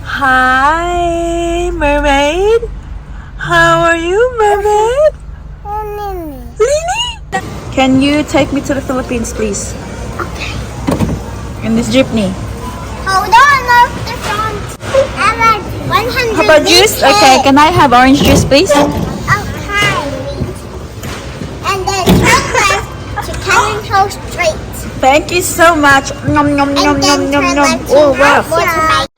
Hi, mermaid. How are you, mermaid? Lily? Can you take me to the Philippines, please? Okay. In this jeepney. Hold on, look the front. 100 How about juice? meters. Okay, can I have orange juice, please? Okay. And then turn left to Cannon Straight. Thank you so much. Nom nom nom And nom then nom turn nom. left to Oh wow. Motorbike.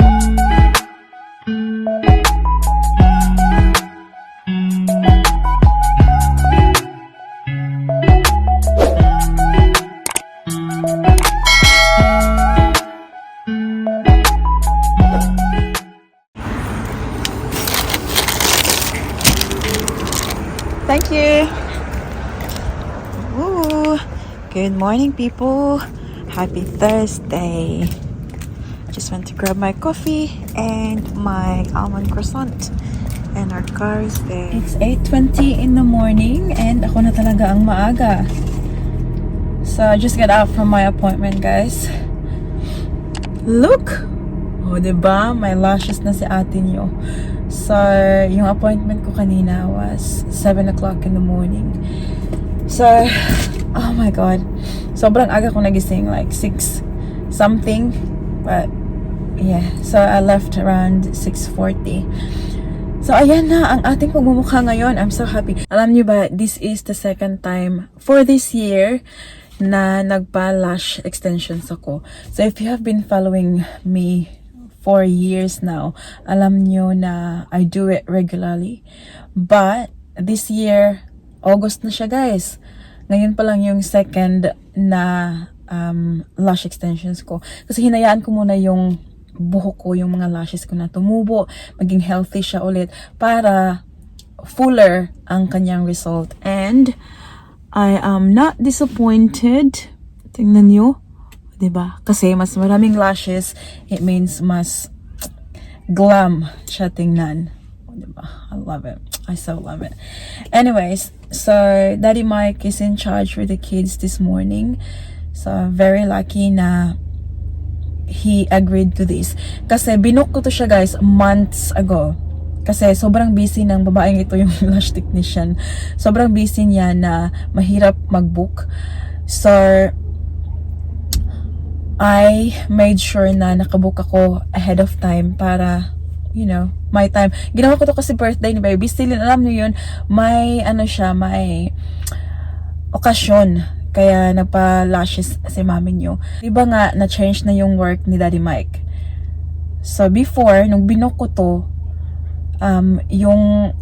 Thank you. Ooh. Good morning, people. Happy Thursday. Just went to grab my coffee and my almond croissant. And our car is there. It's 8:20 in the morning and ako na talaga ang maaga. So I just got out from my appointment, guys. Look! Oh, diba? May lashes na si ate niyo. So, yung appointment ko kanina was 7 o'clock in the morning. So, oh my God. Sobrang aga ko nagising, like 6 something. But, yeah. So, I left around 6:40. So, ayan na ang ating pagmumukha ngayon. I'm so happy. Alam niyo ba, this is the second time for this year na nagpa-lash extensions ako. So, if you have been following me for years now, alam nyo na I do it regularly. But, this year, August na siya, guys. Ngayon pa lang yung second na lash extensions ko. Kasi hinayaan ko muna yung buhok ko, yung mga lashes ko na tumubo, maging healthy siya ulit para fuller ang kanyang result. And, I am not disappointed. Tingnan nyo. Diba? Kasi mas maraming lashes, it means mas glam siya tingnan. Diba? I love it. I so love it. Anyways, so Daddy Mike is in charge with the kids this morning. So very lucky na he agreed to this. Kasi binook ko to siya, guys, months ago. Kasi sobrang busy ng babaeng ito, yung lash technician. Sobrang busy niya na mahirap mag-book. So I made sure na nakabook ako ahead of time para, you know, my time. Ginawa ko to kasi birthday ni Baby Celine. Alam niyo yun, may ano siya, may okasyon. Kaya nagpa-lashes si mami niyo. Diba nga, na-change na yung work ni Daddy Mike. So before, nung binook ko to, yung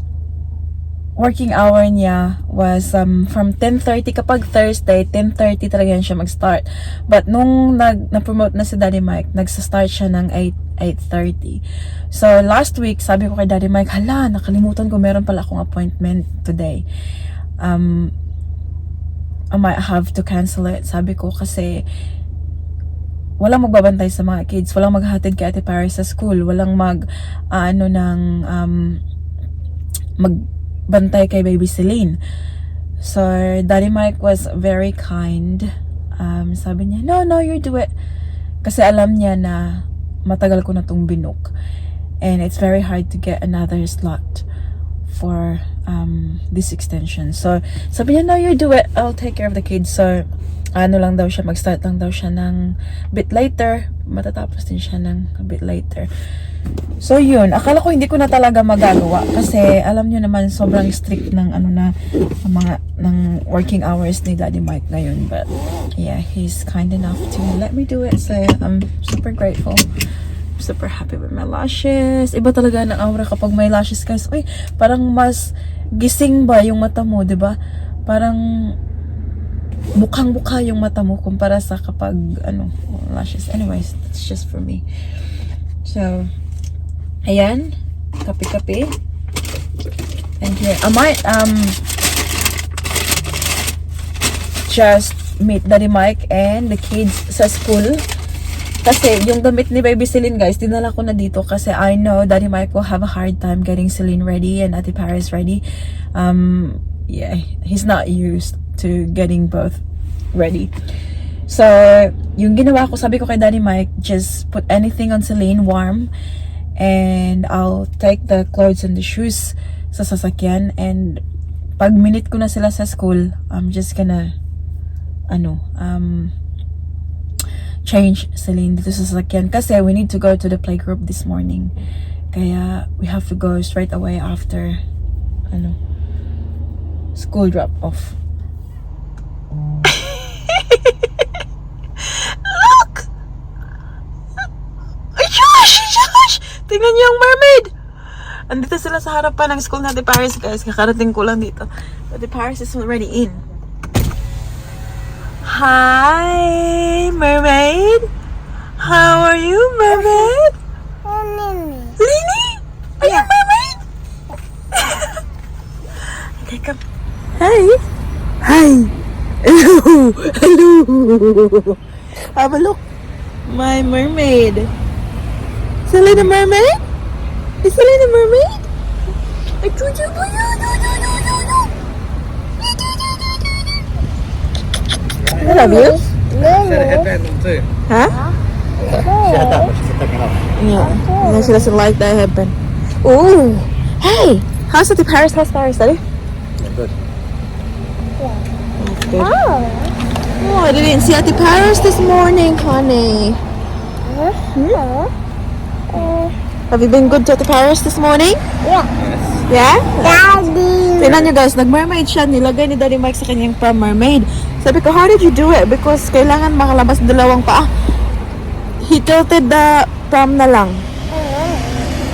working hour niya was from 10:30 kapag Thursday, 10:30 talaga yan siya mag-start. But nung na-promote na si Daddy Mike, nagsa-start siya ng 8:30. So last week, sabi ko kay Daddy Mike, hala, nakalimutan ko, meron pala akong appointment today. I might have to cancel it. Sabi ko kasi walang magbabantay sa mga kids, walang maghatid kay Ate Paris sa school, walang magbantay kay Baby Celine. So, Daddy Mike was very kind. Sabi niya, no, you do it. Kasi alam niya na matagal ko na tong binook. And it's very hard to get another slot for this extension. So, sabi niya, no, you do it. I'll take care of the kids. So, lang daw siya, mag-start lang daw siya ng bit later. Matatapos din siya ng a bit later. So yun, akala ko hindi ko na talaga magagawa kasi alam niyo naman sobrang strict ng ng working hours ni Daddy Mike ngayon. But yeah, he's kind enough to let me do it. So I'm super grateful. I'm super happy with my lashes. Iba talaga ng aura kapag may lashes, guys. Uy, parang mas gising ba yung mata mo, 'di ba? Parang bukhang-bukha yung mata mo kumpara sa kapag lashes. Anyways, that's just for me. So, ayan, kape-kape. And here, I might just meet Daddy Mike and the kids sa school. Kasi yung damit ni Baby Celine, guys, dinala ko na dito kasi I know Daddy Mike will have a hard time getting Celine ready and Ate Paris ready. Yeah, he's not used to getting both ready. So, yung ginawa ko, sabi ko kay Daddy Mike, just put anything on Celine warm And I'll take the clothes and the shoes sa sasakyan. And pag minute ko na sila sa school, I'm just gonna change Celine dito sa sasakyan kasi we need to go to the playgroup this morning. Kaya we have to go straight away after school drop off. Look! Ay, Josh! Tingnan niyo yung mermaid! Andito sila sa harapan ng school natin Paris, guys. Kakarating ko lang dito. But the Paris is already in. Hi, mermaid! How are you, mermaid? Lini? Are you mermaid? Okay, come. Hi! Hi! Hello! Hello! Have a look. My mermaid. Celine a mermaid? Is Celine a mermaid? I love you. She had a headband on too. Huh? She had that, but she's taking off. Yeah. No, she doesn't like that headband. Oh! Hey! How's it in Paris? How's Paris, Daddy? Yeah, good. That's good. Oh, I didn't see Ate Paris this morning, honey. Have you been good to Ate Paris this morning? Yeah? Daddy. Tingnan nyo guys, nag-mermaid siya. Nilagay ni Daddy Mike sa kanyang prom mermaid. Sabi ko, how did you do it? Because kailangan makalabas dalawang paa. He tilted the prom na lang.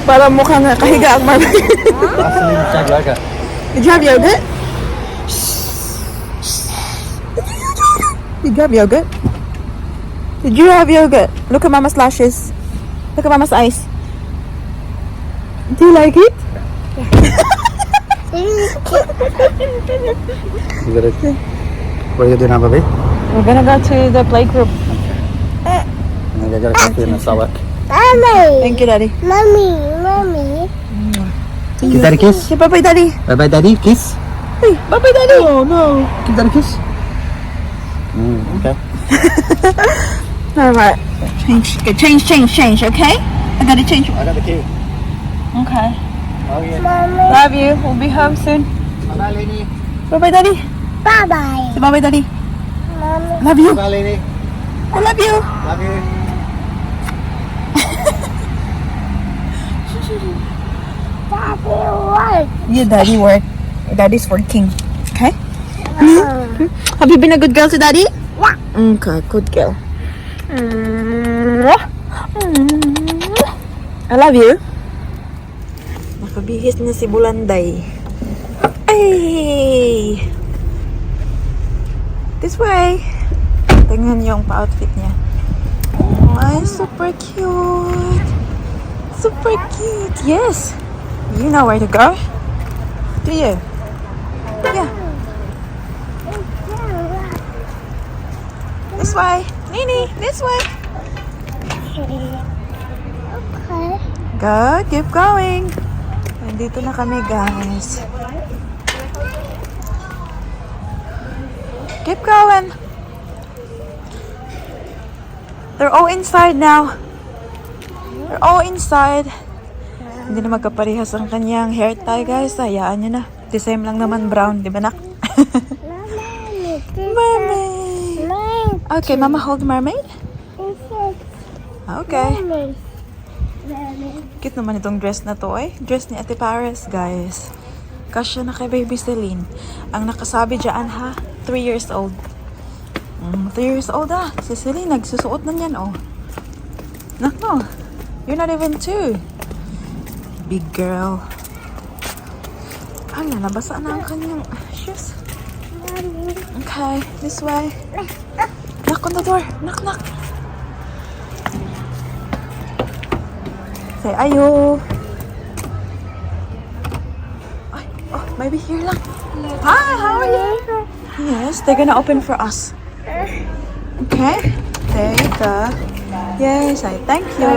Para mukhang kahiga ang mermaid. Celine tried yoga. Did you have yogurt? Did you have yogurt? Did you have yogurt? Look at Mama's lashes. Look at Mama's eyes. Do you like it? What are you doing now, baby? We're gonna go to the playgroup. I'm gonna go to coffee in the Starbucks. Mommy. Thank you, Daddy. Mommy. Give Daddy a kiss. Say bye-bye, Daddy. Bye bye, Daddy. Kiss. Hey, bye-bye, Daddy. Oh, no. Give Daddy a kiss. Okay. Alright. Change, okay? I gotta change. I got the key. Okay. Oh yeah. Mommy. Love you. We'll be home soon. Bye bye, Lenny. Bye-bye, Daddy. Bye-bye. Say bye-bye, Daddy. Mommy. Love you. Bye, Lenny. I love you. Love you. Daddy, what? Yeah, Daddy work. Daddy's working. Okay? Have you been a good girl to Daddy? Yeah. Okay, good girl. I love you. Nakabihis na si Bulanday. Ay! This way. Tingnan yung pa-outfit niya. Ay, super cute. Super cute. Yes. You know where to go. Do you? Yeah. This way. Nini, this way. Okay. Good. Keep going. Nandito na kami, guys. Keep going. They're all inside now. They're all inside. Hindi na magkaparehas ang kanyang hair tie, guys. Hayaan nyo na. The same lang naman brown. Di ba, nak? Mermaid. Okay, Mama hold mermaid. Okay. Cute naman itong dress na to, eh. Dress ni Ate Paris, guys. Kasya na kay baby Celine. Ang nakasabi dyan, ha? 3 years old. 3 years old, ah. Si Celine, nagsusuot na niyan, oh. Nako. You're not even 2. Big girl. Ay, nabasa na ang kanyang shoes. Okay, this way. Knock on the door. Knock, knock. Say, ayo. Ay, oh, maybe here lang. Hi, how are you? Yes, they're gonna open for us. Okay. There you go. Yes, I thank you.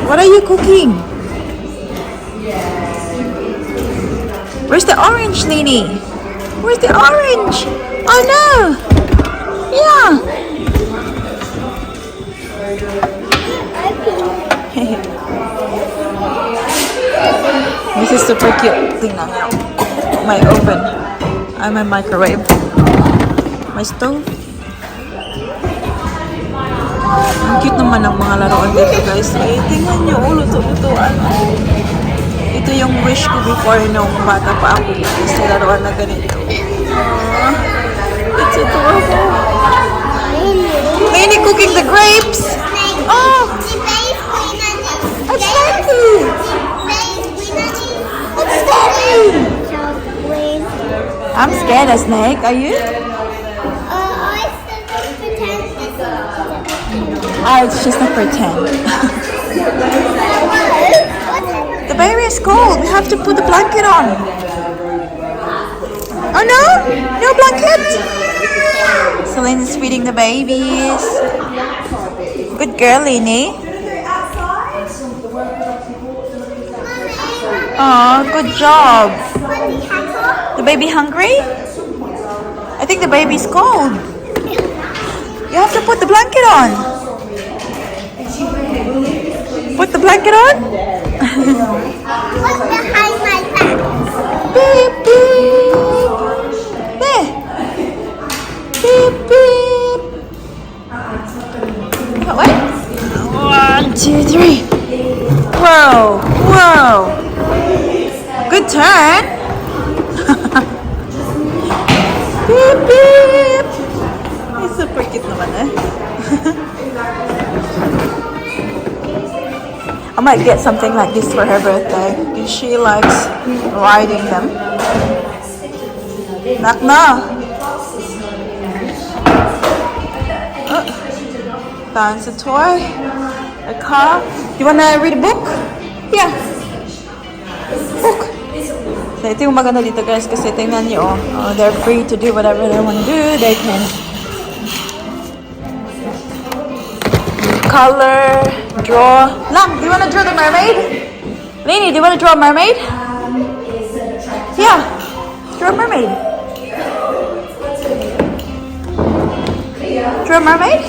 What are you cooking? Where's the orange, Nini? Where's the orange? Oh no! Yeah! This is super cute. Tingnan niyo. My oven. My microwave. My stove. Ang cute naman ng mga laruan dito, guys. Tingnan niyo. Luto-lutuan. Ito yung wish ko before nung bata pa ako. Kasi laruan na ganito. It's adorable. Lainey cooking the grapes. Oh! What's that? What's that? I'm scared of snake. Are you? It's just a pretend. The baby is cold. We have to put the blanket on. Oh no? No blanket? Celine is feeding the babies. Good girl, Lainey. Oh, good job. The baby hungry? I think the baby's cold. You have to put the blanket on. Put the blanket on? What's behind my back? Beep, beep. There. Beep, beep. What? 1, 2, 3. Whoa, whoa. Good turn. Beep, beep. It's super cute naman eh. I might get something like this for her birthday because she likes riding them. Knock knock. Oh, found a toy, a car. You wanna read a book? Yeah. Book. So ito yung maganda dito, guys, kasi tingnan niyo, they're free to do whatever they want to do. They can color, draw. Lam, do you want to draw the mermaid? Lainey, do you want to draw a mermaid? Yeah, draw a mermaid. Draw a mermaid?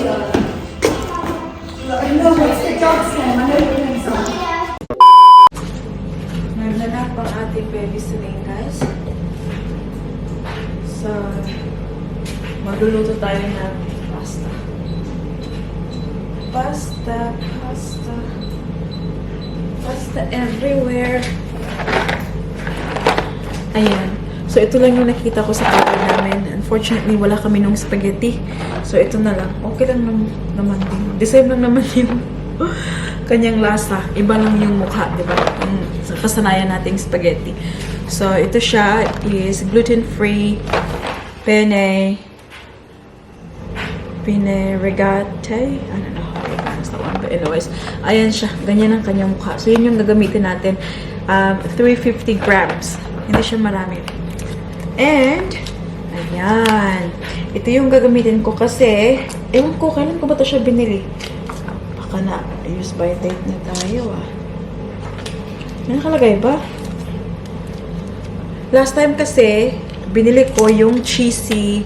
Naglalap ang ating baby Celine, guys. So, magluluto tayo ng pasta. Pasta everywhere. Ayan. So, ito lang yung nakita ko sa order namin. Unfortunately, wala kami nung spaghetti. So, ito na lang. Okay lang naman din. The same lang naman yung kanyang lasa. Iba lang yung mukha, di ba? Yung kasanayan nating spaghetti. So, ito siya is gluten-free penne regate. I don't know how to pronounce that one. But anyways, ayan siya. Ganyan ang kanyang mukha. So, yun yung gagamitin natin. 350 grams. Hindi siya marami. And, ayan. Ito yung gagamitin ko kasi, ewan ko, kailan ko ba ito siya binili? Baka na, use by date na tayo ah. May nakalagay ba? Last time kasi, binili ko yung cheesy,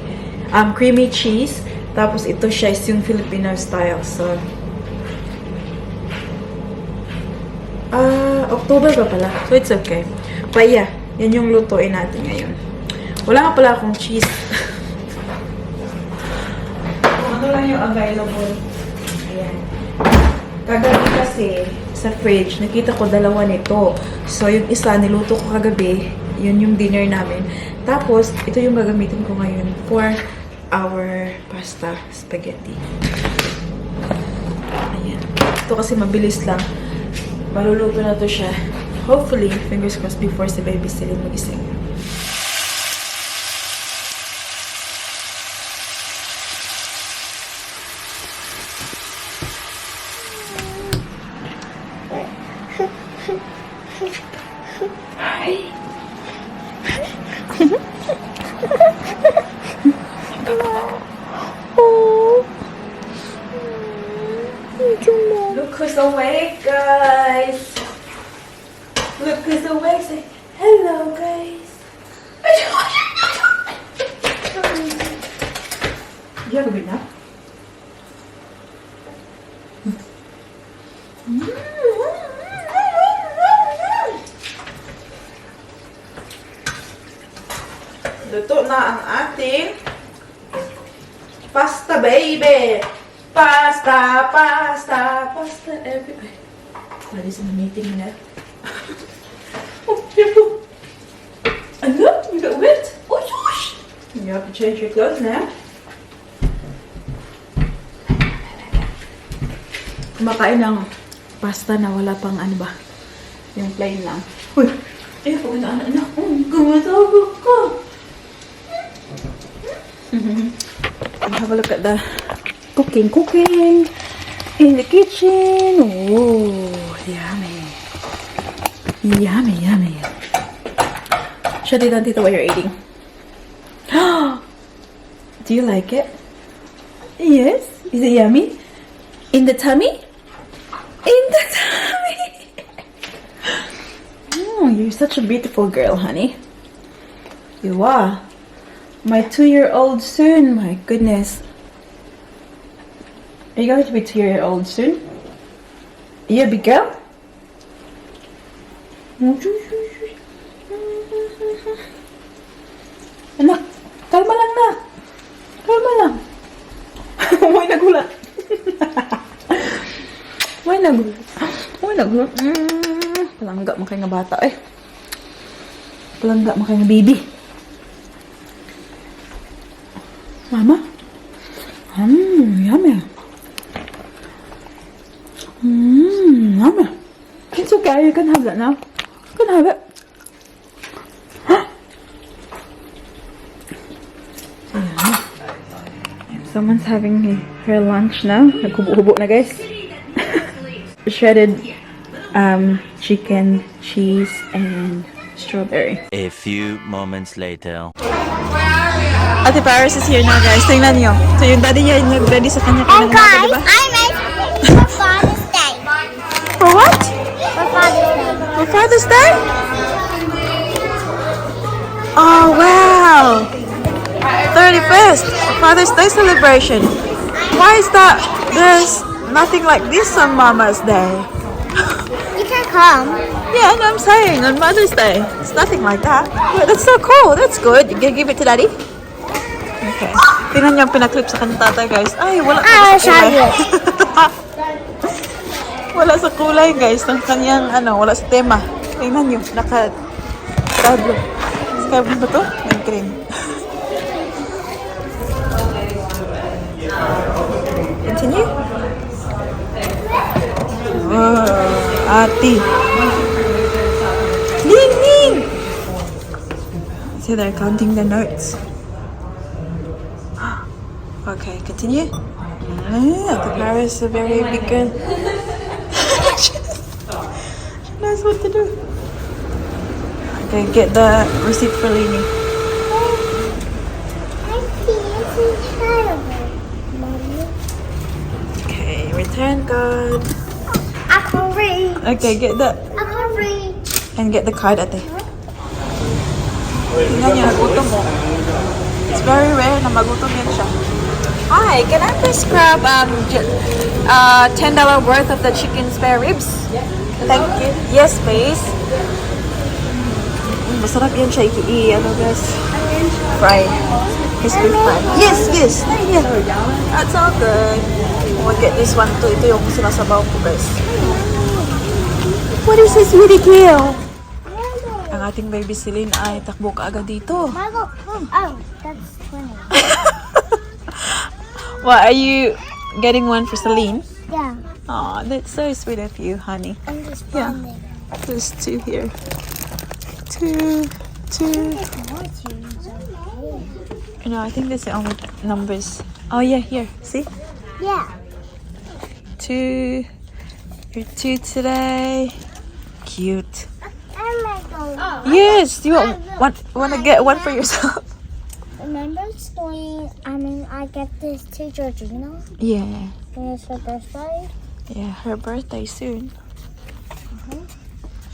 creamy cheese. Tapos ito siya is yung Filipino style. So, October pa pala. So, it's okay. But yeah, yan yung lutuin natin ngayon. Wala nga pala akong cheese. Ano lang yung available. Ayan. Kagabi kasi, sa fridge, nakita ko dalawa nito. So, yung isa, niluto ko kagabi. Yun yung dinner namin. Tapos, ito yung gagamitin ko ngayon for our pasta spaghetti. Ayan. Ito kasi mabilis lang. Maluluto na to siya. Hopefully, fingers crossed before si baby Celine magising. Hi. Look who's awake, guys. Look who's awake. Say hello, guys. Do you have a good nap? Luto na ang ating pasta, baby! Pasta, pasta, pasta everywhere. Alis na meeting na. Oh, careful! Ano? You got wet? Oh, gosh! You have to change your clothes now. Kumakain ng pasta na wala pang ano ba? Yung plain lang. Uy! Eh, pag anak-anak ko, gumatawag ko! Have a look at the cooking in the kitchen. Oh, yummy. Yummy, yummy. Shut it down, Tito, what you're eating. Do you like it? Yes? Is it yummy? In the tummy? In the tummy! Oh, you're such a beautiful girl, honey. You are. My 2-year-old soon, my goodness. Are you going to be 2-year-old soon? Are you a big girl? Anak, kalma lang na. Kalma lang. May nagulat. May nagulat. May nagulat. Palangga mo kayo nga bata eh. Palangga mo kayo nga baby. Mama? Yummy. Yummy. It's okay, you can have that now. You can have it. Someone's having her lunch now. Naghubo-hubo na, guys. Shredded chicken, cheese, and strawberry. A few moments later. Ate Paris is here now, guys. Tingnan nyo. So, yung daddy niya yung nag-ready sa kanya. And guys, I made for Father's Day. For what? For Father's Day. For Father's Day? Oh, wow. 31st. Father's Day celebration. Why is that? There's nothing like this on Mama's Day. You can come. Yeah, I know I'm saying. On Mother's Day. It's nothing like that. But that's so cool. That's good. You gonna give it to Daddy? Okay. Tingnan niyo ang pinaklip sa kanyang tatay, guys. Ay, wala Ah, sa kulay. Wala sa kulay, guys. Ng kanyang, wala sa tema. Tingnan niyo. Sky blue. Sky blue ba to? May green. Continue. Oh, Ati. Ding, ding! So they're counting the notes. Okay, continue. The Paris is a very big girl. She knows what to do. Okay, get the receipt for Lini. Okay, return card. I can read. Okay, get the I can read. and get the card, ate. Tingnan niya, nagutom mo. It's very rare na magutom yan siya. Hi, can I please grab $10 worth of the chicken spare ribs? Thank you. Yes, please. Masarap yan siya guys. Fry. Crispy fry. Yes. Yeah. That's all good. We'll get this one too. Ito yung sinasabaw ko, guys. What is this really cute? Ang ating baby Celine ay takbo ka agad dito. Margo, oh, that's 20. What, are you getting one for Celine? Yeah, Aw, that's so sweet of you, honey. I'm just Yeah. bonding. There's 2 here. Two. No, I think that's the only numbers. Oh yeah, here. See? Yeah. 2. You're 2 today. Cute. I'm like, Yes, you want to get one for yourself? remember story? I get this to Georgina. Yeah. And it's her birthday. Yeah, her birthday soon.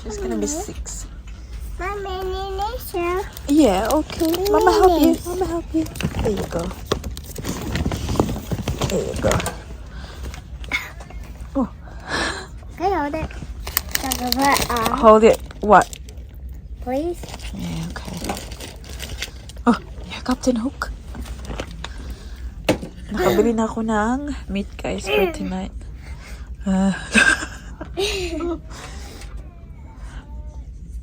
She's gonna be 6. My mini nature. Yeah, okay. Mama help you. There you go. Oh. Hey, hold it? So I can put Hold it. What? please. Yeah, okay. Oh, yeah, Captain Hook. Nakabili na ako ng meat, guys, for tonight.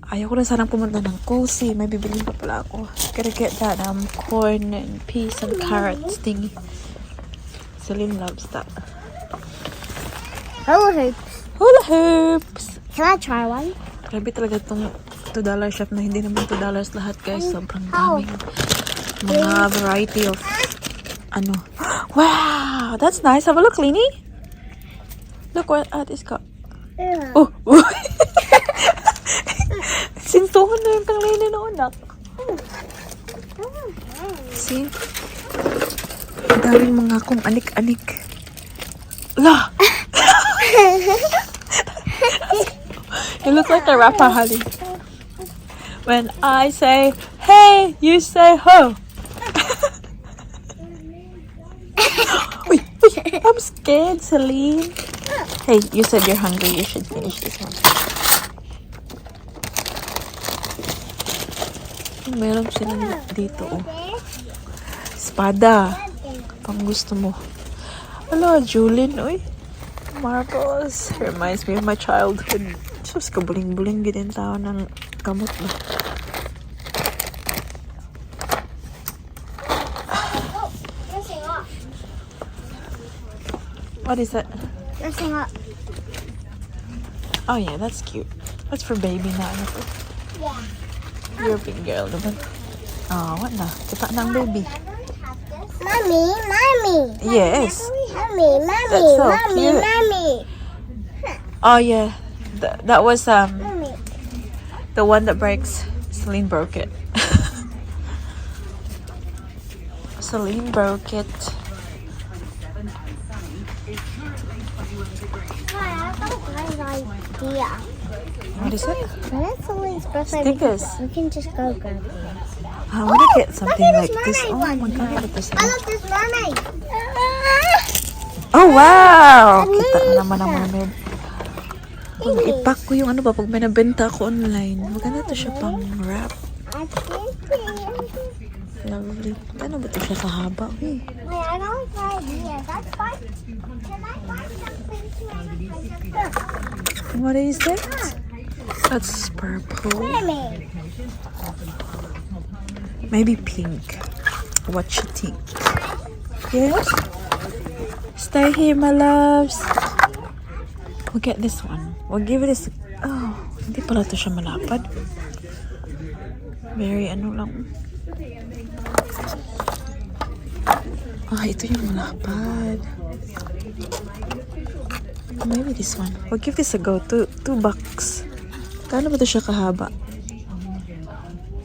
Ayoko na sanang pumunta ng Cozy. May bibilin pa pala ako. Gotta get that corn and peas and carrots thingy. Celine loves that. Hula hoops. Hula hoops! Can I try one? Grabe talaga itong $2 shop na hindi naman $2 lahat, guys. Sobrang daming mga variety of ano. Wow! That's nice. Have a look, Lini. Look what it's got. Yeah. Oh! Sintuhan na yung kang Lini na unak. See? Ang daming mga kung anik-anik. La! You look like a rapper, honey. When I say hey, you say ho. Wait, I'm scared, Celine. Hey, you said you're hungry. You should finish this one. Meron sila dito, oh. Espada. Pang gusto mo. Hello, Julin. Uy. Marbles. Reminds me of my childhood. Sus, kabuling-buling din tao ng kamot ba. Missing up. What is that? Missing up. Oh yeah, that's cute. That's for baby na. Ano to? Yeah. You're a big girl, diba? Oh, what na? Kita ng baby. Mommy. Yes. Mommy. That's so cute. Mommy. Oh yeah. That was Mommy. the one that breaks. Celine broke it. Celine broke it. I have a great idea. What is it? When it's Celine's birthday, Stickers. we can just go grab these. I want to get something Look at like this this. mermaid Oh one. my god, look at this. I love this mermaid. Oh wow! Kita na naman ang mermaid. Pag ipack ko yung ano ba, pag may nabenta ako online, maganda to siya pang wrap. Lovely. Ano ba to siya kahaba? Wait, Uy. I got like an idea. That's fine. Can I find something to What is that? That's purple. mermaid? Maybe pink. What you think? Yes? Stay here, my loves. We'll get this one. We'll give it this. Oh, hindi pala to siya malapad. Very ano lang. Ah, ito yung malapad. Maybe this one. We'll give this a go. $2. Kano ba to siya kahaba?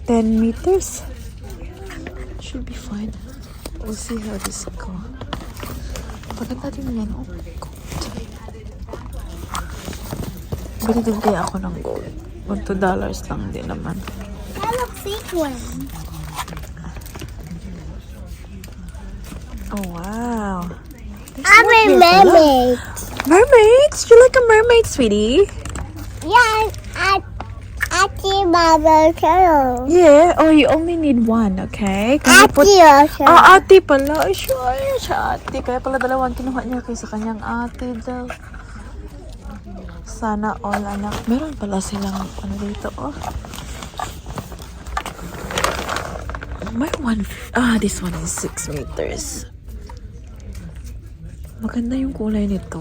10 meters? Should be fine. We'll see how this go. Paganda din yan. Oh my God. Bili din kaya ako ng gold. $2 lang din naman. I love sequin. Oh wow. I'm a mermaid. Mermaids? You like a mermaid, sweetie? Yeah, I see Mama too. Yeah. Oh, you only need one, okay? Can you put... also. Ah, ate pala. Ay, sure. Siya ate. Kaya pala dalawang kinuha niya kaysa kanyang ate daw. Sana all, anak. Meron pala silang ano dito, oh. May one... Ah, this one is 6 meters. Maganda yung kulay nito.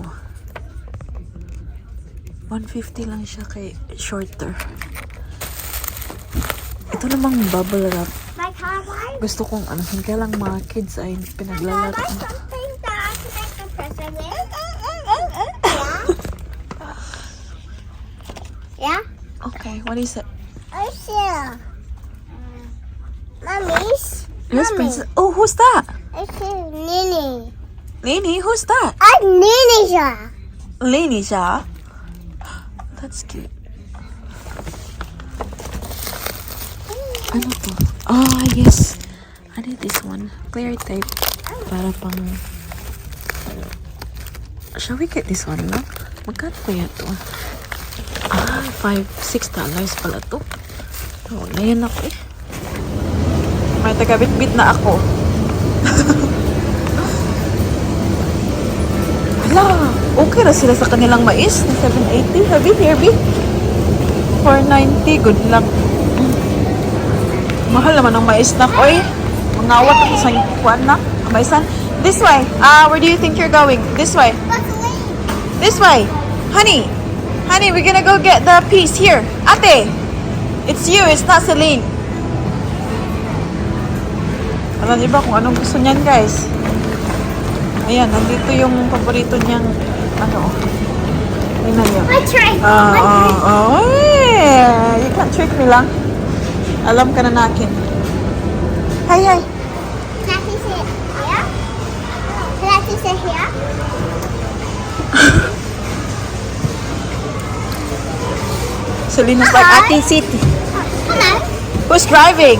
150 lang siya kay shorter. Ito namang bubble wrap. Like how I Gusto kong ano, kaya lang mga kids ay pinaglalaro. something that I can make a present with. Yeah? Okay, what is it? I see. Mommy's. Yes, Mommy. princess. Oh, who's that? I see Nini. Lini, who's that? I'm Nini. Lini siya? That's cute. Ano to? Ah, yes. I need this one. Clear tape. Para pang... Shall we get this one, no? Magkano kaya to? Ah, $6 pala to. Wala yan ako eh. May tagabit-bit na ako. Hala, okay na sila sa kanilang mais na 780. Herbie. 490. Good luck. Mahal naman ang mais na. Oy, mangawat ako sa kuwan na. Maisan. This way. Where do you think you're going? This way. This way. Honey, we're gonna go get the piece here. Ate, it's you. It's not Celine. Alam niyo ba kung anong gusto niyan, guys? Ayan, nandito yung paborito niyang ano. Ayun na yun. You can't trick me lang. Alam ka na nakin. Hi. Can I sit here? Can I sit here? Celine is like, Ate, sit. Hello. Who's driving?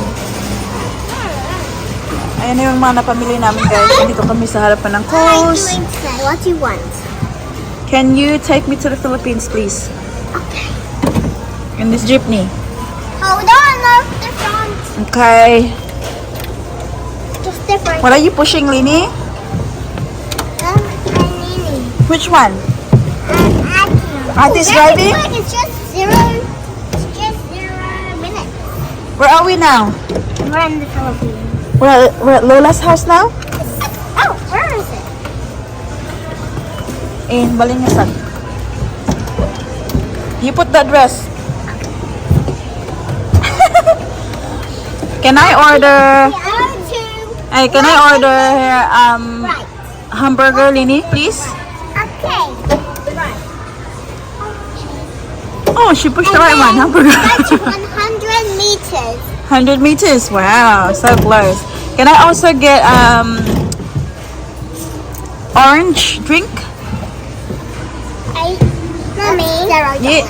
Ayan na yung mga napamili namin, guys. Dito kami sa harapan ng What are you coast. doing today? What do you want? Can you take me to the Philippines, please? Okay. In this jeepney. Hold on, look, the front. Okay. Just different. What are you pushing, Lini? I'm Nini. Which one? I'm Auntie. Auntie's driving? It's just 0 minutes. Where are we now? We're in the Philippines. We're at Lola's house now? Oh, where is it? In Balingasan. You put the address. Can I order? Hey, can I order Right. hamburger, Lini, please? Okay. Right. Oh, she pushed the right one. Hamburger. That's 100 meters. 100 meters. Wow, so close. Can I also get orange drink? Mommy. Yeah.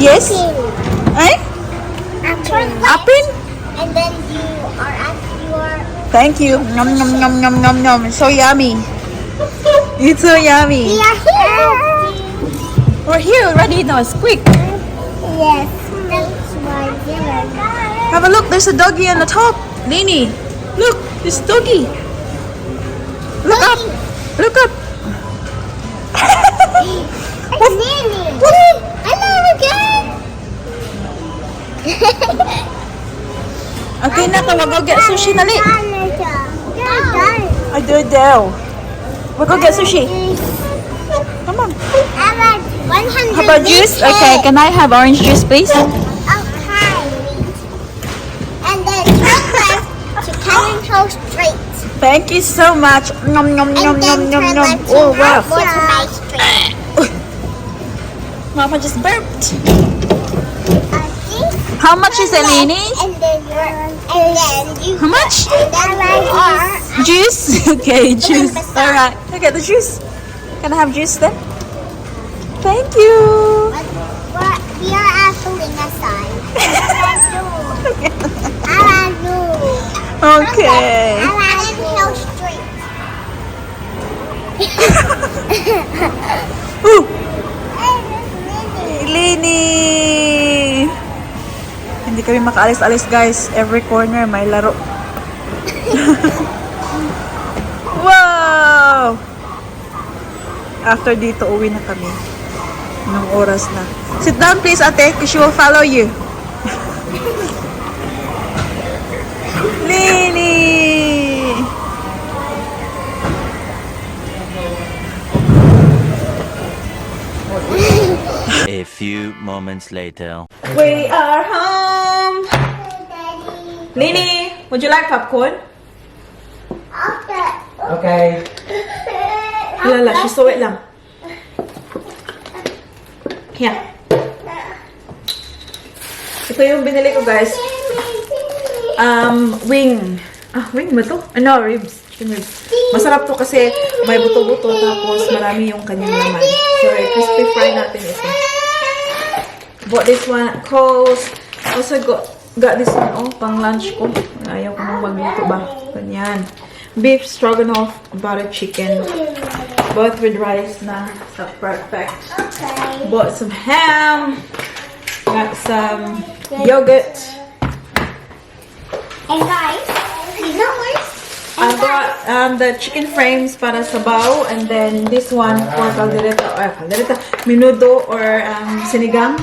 Yes. Eh? Apple? And then you are at your... Thank you. Nom nom nom nom nom nom. It's so yummy. It's so yummy. We are here. We're here already. No, it's quick. Yes. That's why dinner. Have a look. There's a doggy on the top. Nini, look. This doggy. Look up. Look up. It's Nini. Hello again. Okay na, we'll go get sushi na li. I do it now. We'll go get sushi. Come on. How about juice? Okay, can I have orange juice, please? Okay. And then turn left to Canon Street. Thank you so much. Nom nom nom nom And then nom turn nom. left to Oh wow. Waterway Street. Mama just burped. Okay. How much is it, Lini? And then you... How much? And then you are... Juice? Okay, juice. Alright, I get the juice. Can I have juice then? Thank you. We are at Balingasan. Okay. Hill Street. Ooh, Lini! Hindi kami makaalis-alis, guys. Every corner may laro. Wow! After dito, uwi na kami. Anong oras na? Sit down, please, ate, because she will follow you. Lini! A few moments later. We are home! Lini, would you like popcorn? Okay. Lala, she saw it lang. Here. Ito yung binili ko, guys. Wing. Wing ba to? No, ribs. Chicken ribs. Masarap to kasi may buto-buto tapos marami yung kanyang laman. So, crispy fry natin ito. Bought this one at Kohl's. Also got this one, pang lunch ko. Ayaw ko nang magluto ba. Ganyan. Beef stroganoff, butter chicken. Both with rice na. So perfect. Okay. Bought some ham. Got some yogurt. And guys, you know what? I bought the chicken frames para sabaw, and then this one for caldereta, menudo or sinigang.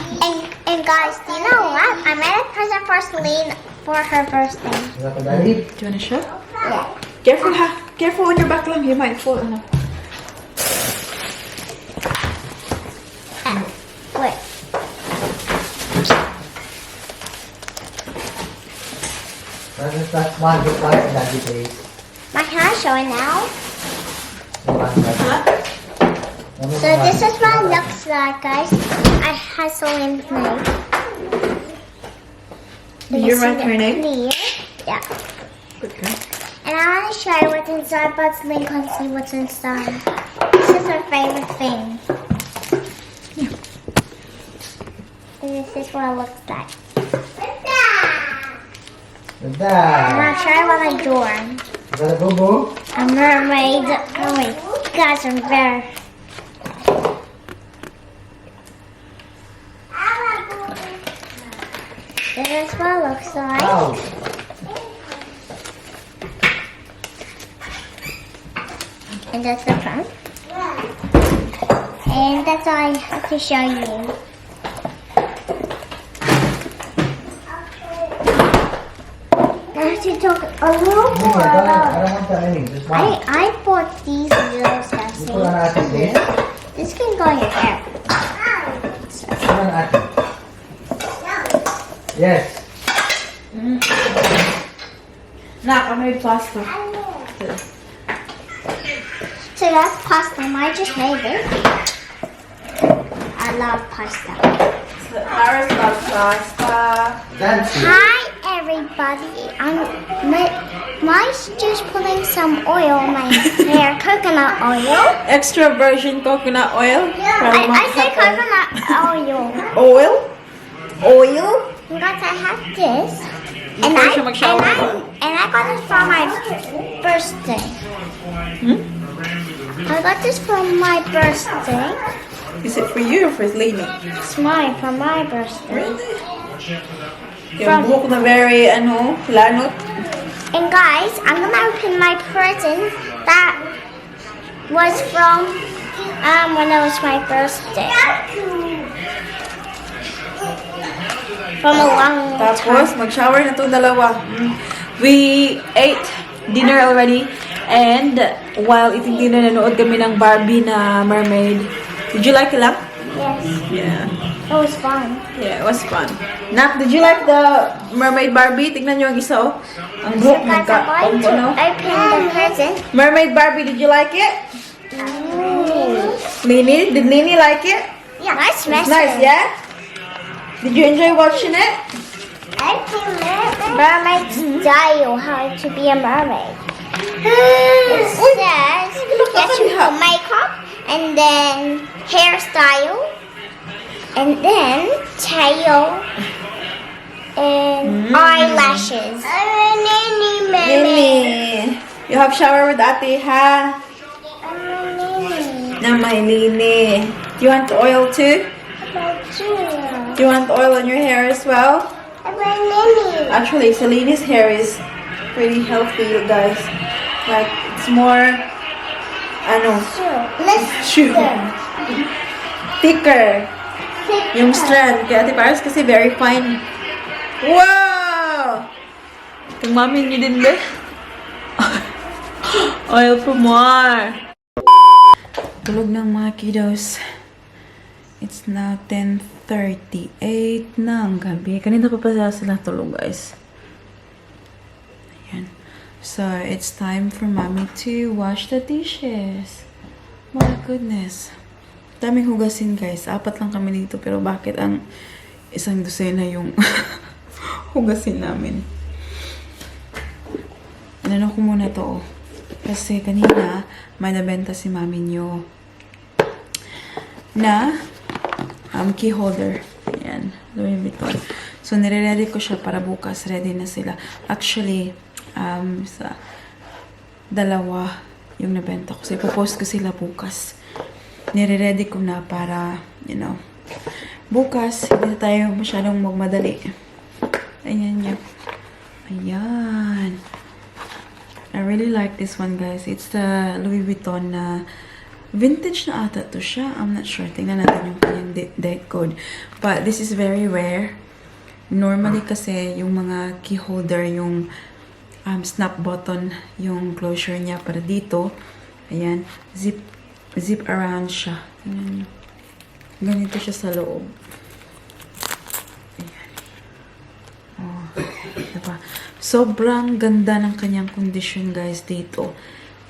And guys, do you know what? I made a present for Celine for her birthday. Do you want to show? Yeah. Careful ha! Careful on your back lang, you might fall. Ano? Wait. That's one good part that you take. Can I show it now? Huh? So this is what it looks like, guys. I have Celine's name. You write her name? Clear. Yeah. Okay. And I want to show you what's inside, but Celine can't see what's inside. This is her favorite thing. And this is what it looks like. I'm gonna show you what I draw. Is that a boo-boo? A mermaid. Oh wait, you guys are very. This is what it looks like. Wow. And that's the front. And that's all I have to show you. I have to talk a little I more about. don't want that many. Just one. I bought these little You put on sassy. Ate, please. This can go in your hair. Put on Ate. Yes. Nak, I made pasta. So that's pasta. I just made it. I love pasta. Paris loves pasta. Dancing. Hi everybody. Mine's just putting some oil in my hair, coconut oil. Extra virgin coconut oil. I say coconut oil. Oil? Oil? You guys, I have this. And I got this for my birthday. I got this for my birthday. Is it for you or for Celine? It's mine for my birthday. Really? Yung buhok na very, lanot. And guys, I'm gonna open my present that was from when it was my birthday. From a long Tapos, time. mag-shower na itong dalawa. We ate dinner already. And while eating dinner, nanood kami ng Barbie na mermaid. Did you like it, Lap? Yes, Yeah. it was fun. Yeah, it was fun. Nak, did you like the mermaid Barbie? Tignan nyo ang isa, oh. Ang So buhok guys, I'm going to open the present. Mermaid Barbie, did you like it? Lini, did Lini like it? Yeah, nice It's message. nice, yeah? Did you enjoy watching it? I can mermaid style, how to be a mermaid. It says you have to put makeup and then hairstyle and then tail and eyelashes. Lini, you have shower with Ate, ha? Na may Lini. Do you want oil too? Do you want oil on your hair as well? Actually, Celine's hair is pretty healthy, you guys. Like, it's more, shoe. Thicker. Yung strand. Kaya Ate Paris kasi very fine. Wow! Itong mami niyo din ba? Oil for more. Tulog ng mga kiddos. It's now 10:38 ng gabi. Kanina pa sila tulog, guys. Ayan. So, it's time for mommy to wash the dishes. My goodness. Daming hugasin, guys. 4 lang kami dito. Pero bakit ang isang dosena yung hugasin namin? Inano ko muna to, oh. Kasi kanina, may nabenta si mami nyo na key holder. Ayan. Louis Vuitton. So, nire-ready ko siya para bukas. Ready na sila. Actually, sa dalawa yung nabenta ko. So, ipopost ko sila bukas. Nire-ready ko na para, you know, bukas, hindi na tayo masyadong magmadali. Ayan yun. Ayan. I really like this one, guys. It's the Louis Vuitton na vintage na ata to siya. I'm not sure. Tingnan natin yung kanyang date code. But this is very rare. Normally kasi yung mga key holder, yung snap button, yung closure niya para dito. Ayan. Zip around siya. Tingnan nyo. Ganito siya sa loob. Ayan. Oh, diba? Sobrang ganda ng kanyang condition, guys, dito.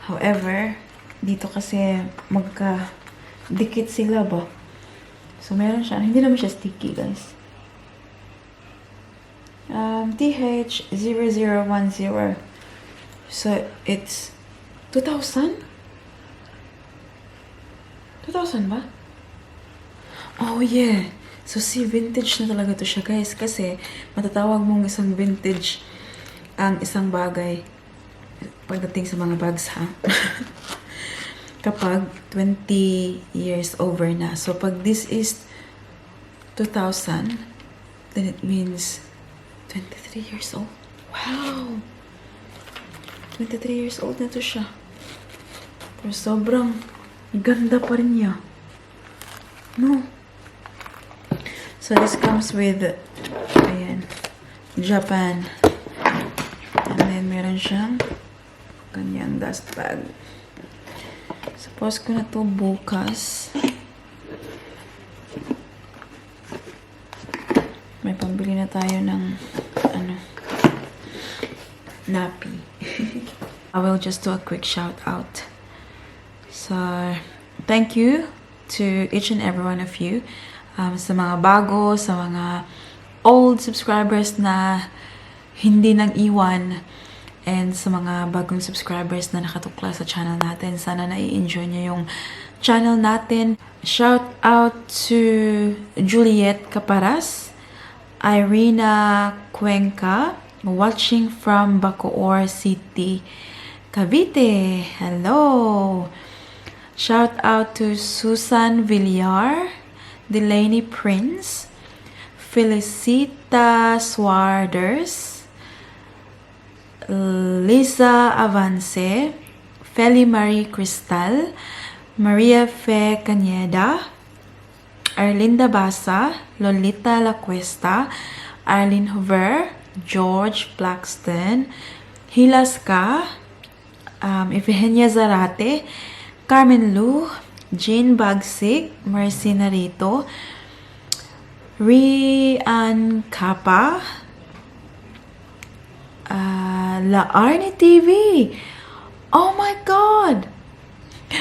However, dito kasi magka-dikit sila ba? So, meron siya. Hindi naman siya sticky, guys. TH0010. So, it's 2,000? 2,000 ba? Oh, yeah. So, see, vintage na talaga to siya, guys. Kasi, matatawag mong isang vintage ang isang bagay pagdating sa mga bags, ha? Kapag 20 years over na. So, pag this is 2,000, then it means 23 years old. Wow! 23 years old na to siya. Pero sobrang ganda pa rin niya. No? So, this comes with, ayan, Japan. And then, meron siyang kanyang dust bag. Suppose ko na to bukas. May pambili na tayo ng, nappy. I will just do a quick shout out. So, thank you to each and every one of you. Sa mga bago, sa mga old subscribers na hindi nang iwan, and sa mga bagong subscribers na nakatukla sa channel natin. Sana na-i-enjoy niyo yung channel natin. Shout out to Juliet Caparas, Irina Cuenca, watching from Bacoor City, Cavite. Hello! Shout out to Susan Villar, Delaney Prince, Felicita Swarders, Lisa Avance, Feli Marie Cristal, Maria Fe Cañeda, Arlinda Basa, Lolita La Cuesta, Arlene Hoover, George Blackston, Hilaska, Ifigenia Zarate, Carmen Lu, Jean Bagsik, Mercy Narito, Rian Kappa, La Arnie TV. Oh my God!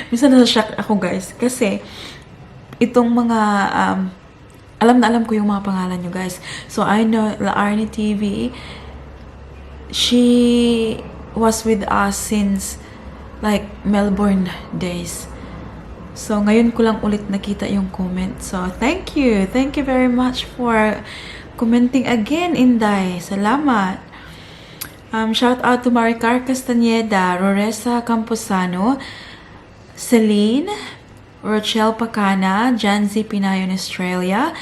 Minsan nasa-shock ako, guys. Kasi, itong mga, alam na alam ko yung mga pangalan nyo, guys. So, I know La Arnie TV. She was with us since, like, Melbourne days. So, ngayon ko lang ulit nakita yung comment. So, thank you. Thank you very much for commenting again, Inday. Salamat. Shout out to Maricar Castaneda, Roresa Camposano, Celine, Rochelle Pacana, Janzi Pinayon Australia,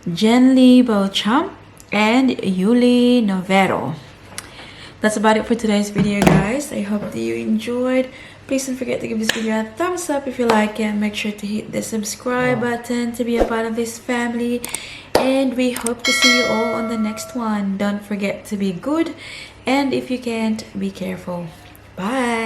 Jenly Beauchamp, and Yuli Novero. That's about it for today's video, guys. I hope that you enjoyed. Please don't forget to give this video a thumbs up if you like it. Make sure to hit the subscribe button to be a part of this family. And we hope to see you all on the next one. Don't forget to be good. And if you can't, be careful. Bye.